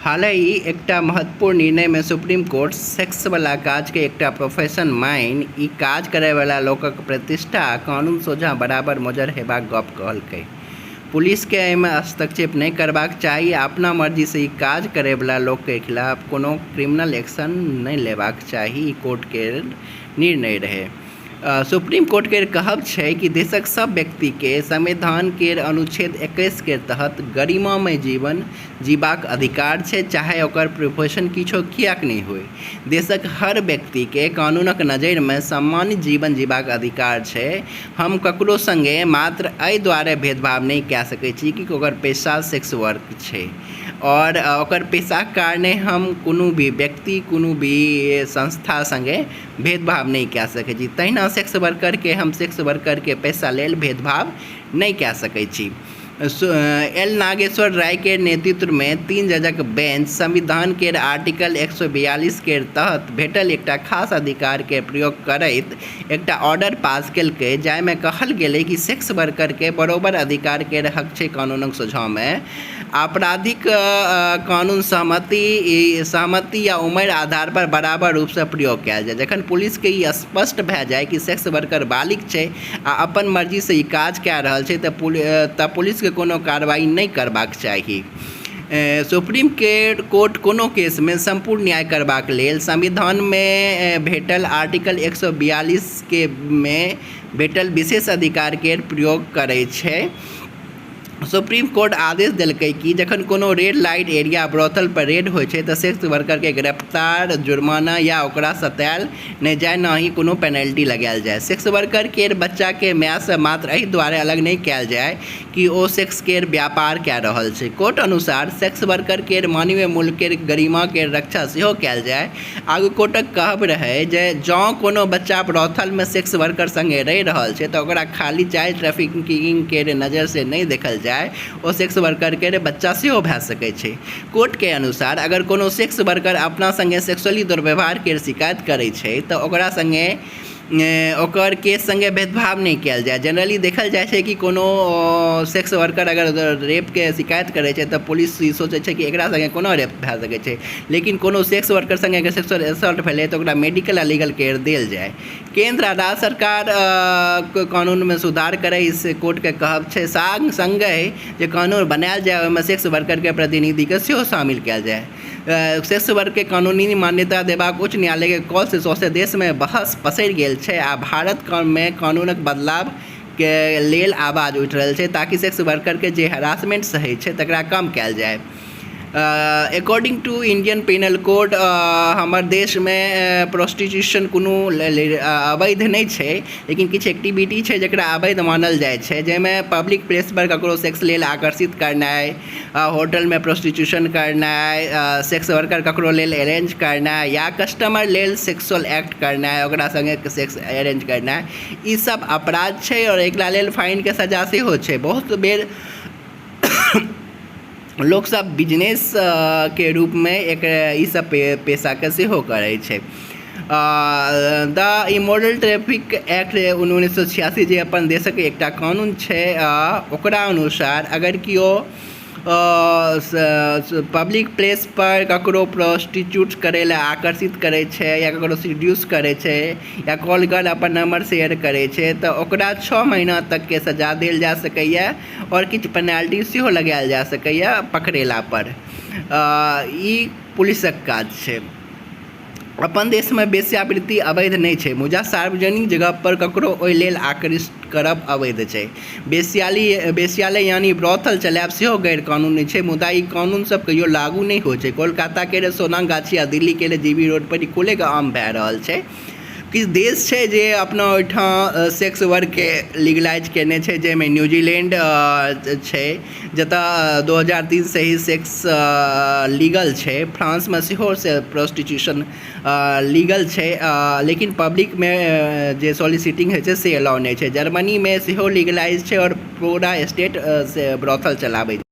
हालहि एकटा महत्वपूर्ण निर्णय मे सुप्रीम कोर्ट सेक्स वाला काज के एकटा प्रोफेशन मानि ई काज करय वाला लोकक प्रतिष्ठा आ कानून सोझां बराबर मोजर हेबाक गप कहलकै। पुलिस के एहि मे हस्तक्षेप नहि करबाक चाही आ अपना मर्जी सं ई काज करय वाला लोक के खिलाफ कोनो क्रिमिनल एक्शन नहि लेबाक चाही, ई कोर्ट केर निर्णय रहय। सुप्रीम कोर्ट केर कहब छै कि देशक सब व्यक्ति के संविधान केर अनुच्छेद 21 केर तहत गरिमामय जीवन जीबाक अधिकार छै, चाहे ओकर प्रोफेशन किछो किएक नहि होइ। देशक हर व्यक्ति के कानूनक नजरि मे सम्मानित जीवन जीबाक अधिकार छै। हम ककरो संगे मात्र एहि दुआरे भेदभाव नहि कए सकैत छी कि ओकर पेशा सेक्स वर्क छै आओर ओकर पेशाक कारणे हम कोनो भी व्यक्ति, कोनो भी संस्था संगे भेदभाव नहि कए सकैत छी। तहिना सेक्स वर्करके हम सेक्स वर्करके पैसा लेल भेदभाव नहि कए सकैत छी। एल नागेश्वर राय केर नेतृत्वमे तीन जजक बेंच संविधान केर आर्टिकल 142 केर तहत भेटल एकटा खास अधिकार केर प्रयोग करैत एकटा ऑर्डर पास केलकै, जाहिमे कहल गेलै कि सेक्स वर्करके बरोबर अधिकार केर हक छै कानूनक सोझाँमे। आपराधिक कानून सहमति या उम्र आधार पर बराबर रूपसँ प्रयोग कयल जाय। जखन पुलिसके ई स्पष्ट भए जाय कि सेक्स वर्कर बालिग छै आ अपन मर्जीसँ ई काज कए रहल छै, तऽ पुलिसके कोनो कार्रवाई नहि करबाक चाही। सुप्रीम कोर्ट कोनो केसमे सम्पूर्ण न्याय करबाक लेल संविधानमे भेटल आर्टिकल 142 के मे भेटल विशेष अधिकार केर प्रयोग करैत छै। सुप्रीम कोर्ट आदेश देलकै कि जखन कोनो रेड लाइट एरिया ब्रोथल पर रेड होइ छै तऽ सेक्स वर्करके गिरफ्तार, जुर्माना या ओकरा सतायल नहि जाय, न ही कोनो पेनल्टी लगायल जाय। सेक्स वर्कर केर बच्चाके मायसँ मात्र एहि दुआरे अलग नहि कयल जाय कि ओ सेक्स केर व्यापार कए रहल छै। कोर्ट अनुसार सेक्स वर्कर केर मानवीय मूल्य केर गरिमा केर रक्षा सेहो कयल जाय। आगू कोर्टक कहब रहै जे जँ कोनो बच्चा ब्रॉथलमे सेक्स वर्कर संगे रहि रहल छै तऽ ओकरा खाली चाइल्ड ट्रैफिकिंग केर नजरिसँ नहि देखल जाय, ओ सेक्स वर्कर केर बच्चा सेहो भए सकैत छै। कोर्टके अनुसार अगर कोनो सेक्स वर्कर अपना संगे सेक्सुअली दुर्व्यवहार केर शिकायत करैत छै तऽ ओकरा संगे ओकर केस सङ्गे भेदभाव नहि कयल जाय। जनरली देखल जाइ छै कि कोनो सेक्स वर्कर अगर रेपके शिकायत करै छै तऽ पुलिस ई सोचै छै कि एकरा सङ्गे कोना रेप भए सकै छै, लेकिन कोनो सेक्स वर्कर सङ्गे अगर सेक्सुअल असॉल्ट भेलै तऽ ओकरा मेडिकल आ लीगल केयर देल जाय। केन्द्र आ राज्य सरकार कानूनमे सुधार करै, से कोर्टके कहब छै। सङ्गहि जे कानून बनायल जाय, ओहिमे सेक्स वर्करके प्रतिनिधिके सेहो शामिल कयल जाय। सेक्स वर्कके कानूनी मान्यता देबाक उच्च न्यायालयके कॉलसँ सौंसे देशमे बहस पसरि गेल छै आ भारतमे कानूनक बदलावके लेल आवाज उठि रहल छै, ताकि सेक्स वर्करके जे हरासमेंट सहै छै तकरा कम कयल जाय। According to Indian Penal Code, हमर देशमे प्रोस्टिट्यूशन कोनो अवैध नहि छै, लेकिन किछु एक्टिविटी छै जकरा अवैध मानल जाइ छै, जाहिमे पब्लिक प्लेसपर ककरो सेक्स लेल आकर्षित करनाइ, होटलमे प्रोस्टिट्यूशन करनाइ, सेक्स वर्कर ककरो लेल अरेंज करनाइ या कस्टमर लेल सेक्सुअल एक्ट करनाइ, ओकरा सङ्गे सेक्स अरेंज करनाइ, ई सब अपराध छै आओर एकरा लेल फाइनके सजा सेहो छै। बहुत बेर लोकसब बिजनेसके रूपमे एक ई सब पेशाके सेहो करै छै। द इमोरल ट्रैफिक एक्ट 1986, जे अपन देशक एकटा कानून छै, ओकरा अनुसार अगर केओ पब्लिक प्लेसपर ककरो प्रोस्टिट्यूट करै लए आकर्षित करै छै या ककरो सीड्यूस करै छै या कॉल गर्ल अपन नंबर शेयर करै छै, तऽ ओकरा 6 महीना तकके सजा देल जा सकैए आओर किछु पेनाल्टी सेहो लगायल जा सकैए पकड़ेलापर। ई पुलिसक काज छै। अपन देशमे वेश्यावृत्ति अवैध नहि छै, मुदा सार्वजनिक जगहपर ककरो ओहि लेल आकृष्ट करब अवैध छै। वेश्यालय यानी ब्रॉथल चलायब सेहो गैर कानूनी छै, मुदा ई कानून सब कहियो लागू नहि होइ छै। कोलकाता केर सोनागाछी आ दिल्ली केर जीबी रोड पर ई खुलेआम भए रहल छै। किछु देश छै जे अपना ओहिठाम सेक्स वर्कके लीगलाइज कयने छै, जाहिमे न्यूजीलैंड छै, जतय 2003सँ ही सेक्स लीगल छै। फ्रांसमे सेहो प्रोस्टिट्यूशन लीगल छै, लेकिन पब्लिकमे जे सॉलिसिटिंग होइ छै से अलाउ नहि छै। जर्मनीमे सेहो लीगलाइज छै आओर पूरा स्टेट से ब्रॉथल चलाबै छै।